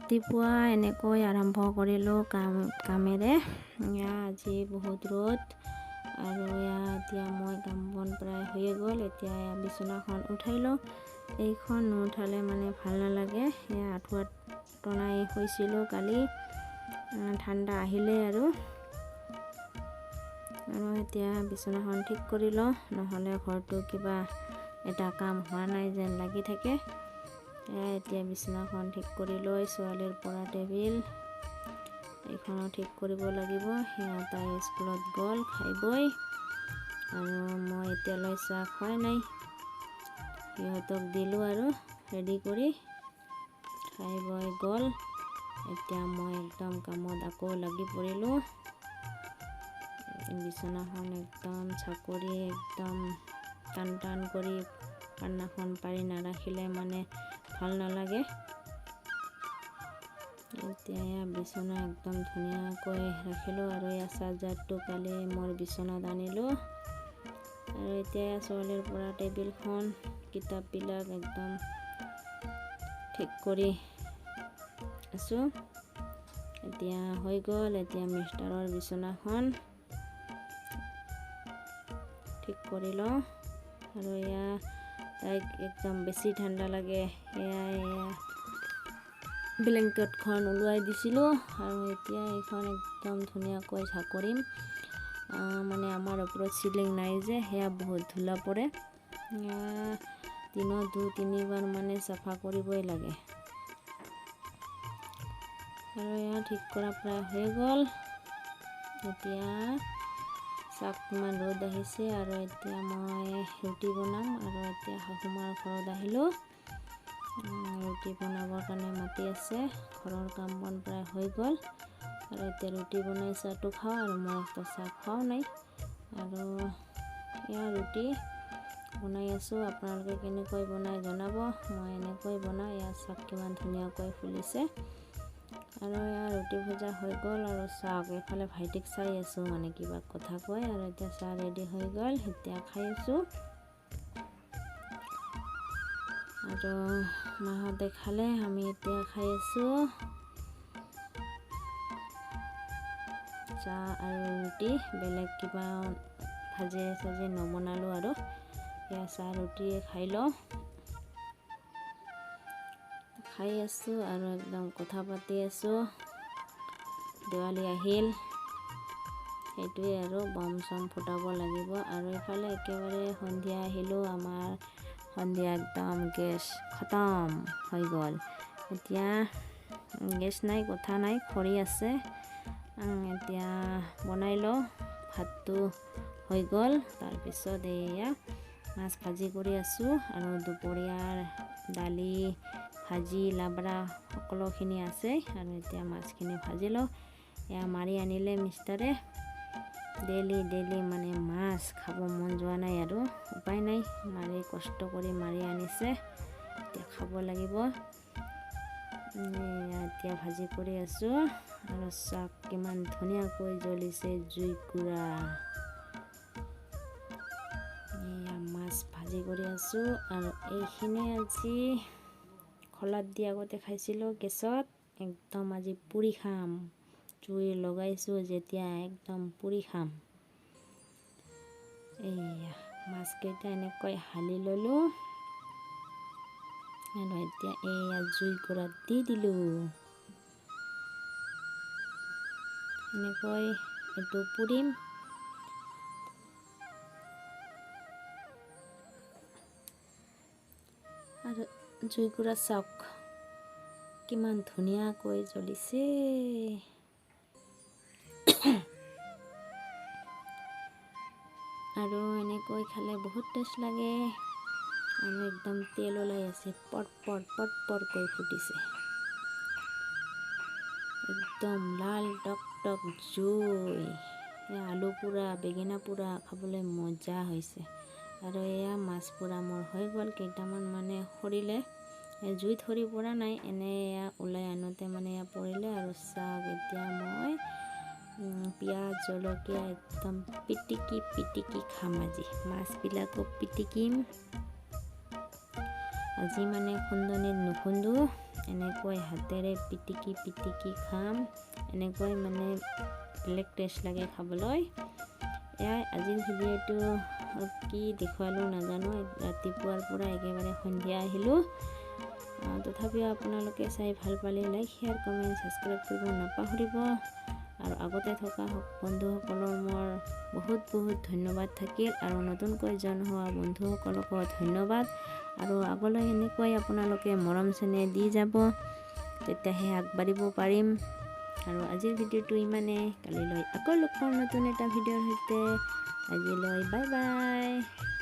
ৰাতিপুৱা এনেকৈ আৰম্ভ কৰিলোঁ কামেৰে। এয়া আজি বহুত ৰ'দ আৰু এয়া এতিয়া মই কাম বন প্ৰায় হৈয়ে গ'ল। এতিয়া এয়া বিচনাখন উঠাই লওঁ, এইখন নুঠালে মানে ভাল নালাগে। এয়া আঁঠুৱাত টনাই শুইছিলোঁ কালি, ঠাণ্ডা আহিলে আৰু আৰু এতিয়া বিচনাখন ঠিক কৰি লওঁ, নহ'লে ঘৰটো কিবা এটা কাম হোৱা নাই যেন লাগি থাকে। এয়া এতিয়া বিচনাখন ঠিক কৰি লৈ ছোৱালীৰ পৰা টেবিল এইখনো ঠিক কৰিব লাগিব। সেয়া তাই স্কুলত গ'ল খাই বৈ, আৰু মই এতিয়ালৈ চাহ খোৱাই নাই, সিহঁতক দিলোঁ আৰু ৰেডি কৰি খাই বৈ গ'ল। এতিয়া মই একদম কামত আকৌ লাগি পৰিলোঁ। বিচনাখন একদম চাকৰি একদম টান টান কৰি পান্নাখন পাৰি নাৰাখিলে মানে ভাল নালাগে। এতিয়া এয়া বিচনা একদম ধুনীয়াকৈ ৰাখিলোঁ আৰু এয়া চাৰ্জাৰটো কালি মোৰ বিচনাত আনিলোঁ। আৰু এতিয়া ছোৱালীৰ পৰা টেবুলখন কিতাপবিলাক একদম ঠিক কৰি আছোঁ। এতিয়া হৈ গ'ল। এতিয়া মিষ্টাৰৰ বিচনাখন ঠিক কৰি লওঁ। আৰু এয়া তাইক একদম বেছি ঠাণ্ডা লাগে, এয়া এয়া ব্লেংকেটখন ওলোৱাই দিছিলোঁ। আৰু এতিয়া এইখন একদম ধুনীয়াকৈ ঝাকৰিম, মানে আমাৰ ওপৰত চিলিং নাই যে, সেয়া বহুত ধূলা পৰে। দিনত 2-3 বাৰ মানে চাফা কৰিবই লাগে। আৰু এয়া ঠিক কৰা প্ৰায় হৈ গ'ল। এতিয়া চাওক কিমান ৰ'দ আহিছে। আৰু এতিয়া মই ৰুটি বনাম। আৰু এতিয়া শাহুমাৰ ঘৰত আহিলোঁ, ৰুটি বনাবৰ কাৰণে মাতি আছে। ঘৰৰ কাম বন প্ৰায় হৈ গ'ল আৰু এতিয়া ৰুটি বনাই চাহটো খাওঁ। আৰু মই একটা চাহ খোৱাও নাই। আৰু এয়া ৰুটি বনাই আছোঁ, আপোনালোকে কেনেকৈ বনাই জনাব। মই এনেকৈ বনাওঁ। এয়া চাওক কিমান ধুনীয়াকৈ ফুলিছে। আৰু এয়া ৰুটি ভজা হৈ গ'ল। আৰু চাওক এইফালে ভাইটিক চাই আছোঁ, মানে কিবা কথা কয়। আৰু এতিয়া চাহ ৰেডি হৈ গ'ল, এতিয়া খাই আছোঁ। আৰু মাহঁতে খালে, আমি এতিয়া খাই আছোঁ চাহ আৰু ৰুটি। বেলেগ কিবা ভাজি চাজি নবনালোঁ আৰু এয়া চাহ ৰুটিয়ে খাই লওঁ। খাই আছোঁ আৰু একদম কথা পাতি আছোঁ। দেৱালী আহিল, সেইটোৱে আৰু বম চম ফুটাব লাগিব। আৰু এইফালে একেবাৰে সন্ধিয়া আহিলোঁ, আমাৰ সন্ধিয়া একদম গেছ খতম হৈ গ'ল। এতিয়া গেছ নাই কথা নাই, খৰি আছে, এতিয়া বনাই লওঁ। ভাতটো হৈ গ'ল, তাৰপিছত এয়া মাছ ভাজি কৰি আছোঁ। আৰু দুপৰীয়াৰ দালি ভাজি লাবৰা সকলোখিনি আছে। আৰু এতিয়া মাছখিনি ভাজি লওঁ। এয়া মাৰি আনিলে মিষ্টাৰে। ডেইলি ডেইলি মানে মাছ খাব মন যোৱা নাই, আৰু উপায় নাই, মাৰি কষ্ট কৰি মাৰি আনিছে, এতিয়া খাব লাগিব। এতিয়া ভাজি কৰি আছোঁ। আৰু চাওক কিমান ধুনীয়াকৈ জ্বলিছে জুইকুৰা। এয়া মাছ ভাজি কৰি আছোঁ। আৰু এইখিনি আজি খোলাত দি আগতে খাইছিলোঁ গেছত, একদম আজি পুৰি খাম। জুই লগাইছোঁ যেতিয়া একদম পুৰি খাম। এইয়া মাছকেইটা এনেকৈ হালি ল'লোঁ আৰু এতিয়া এইয়া জুইকুৰাত দি দিলোঁ। এনেকৈ এইটো পুৰিম। আৰু জুইকুৰা চাওক কিমান ধুনীয়াকৈ জ্বলিছে। আৰু এনেকৈ খালে বহুত টেষ্ট লাগে। আৰু একদম তেল ওলাই আছে, পট পট পট পটকৈ ফুটিছে, একদম লাল টক টক জুই। আলু পোৰা বেঙেনা পোৰা খাবলৈ মজা হৈছে। আৰু এয়া মাছ পোৰা মোৰ হৈ গ'ল। কেইটামান মানে সৰিলে, জুইত সৰি পৰা নাই, এনে এয়া ওলাই আনোতে মানে এয়া পৰিলে। আৰু চাওক এতিয়া মই পিঁয়াজ জলকীয়া একদম পিটিকি পিটিকি খাম আজি। মাছবিলাকো পিটিকিম। আজি মানে খুন্দনিত নুখুন্দো, এনেকৈ হাতেৰে পিটিকি পিটিকি খাম। এনেকৈ মানে বেলেগ টেষ্ট লাগে খাবলৈ। এয়াই আজিৰ ভিডিঅ'টো। কি দেখুৱালোঁ নাজানো, ৰাতিপুৱাৰ পৰা একেবাৰে সন্ধিয়া আহিলোঁ। তথাপিও আপোনালোকে চাই ভাল পালে লাইক, শ্বেয়াৰ, কমেণ্ট, ছাবস্ক্ৰাইব কৰিব নাপাহৰিব। আৰু আগতে থকা বন্ধুসকলৰ মোৰ বহুত বহুত ধন্যবাদ থাকিল, আৰু নতুনকৈ জইন হোৱা বন্ধুসকলকো ধন্যবাদ। আৰু আগলৈ এনেকৈ আপোনালোকে মৰম চেনেহ দি যাব, তেতিয়াহে আগবাঢ়িব পাৰিম। আৰু আজিৰ ভিডিঅ'টো ইমানে। কালিলৈ আকৌ লগ পাম নতুন এটা ভিডিঅ'ৰ সৈতে। আজিলৈ বাই বাই।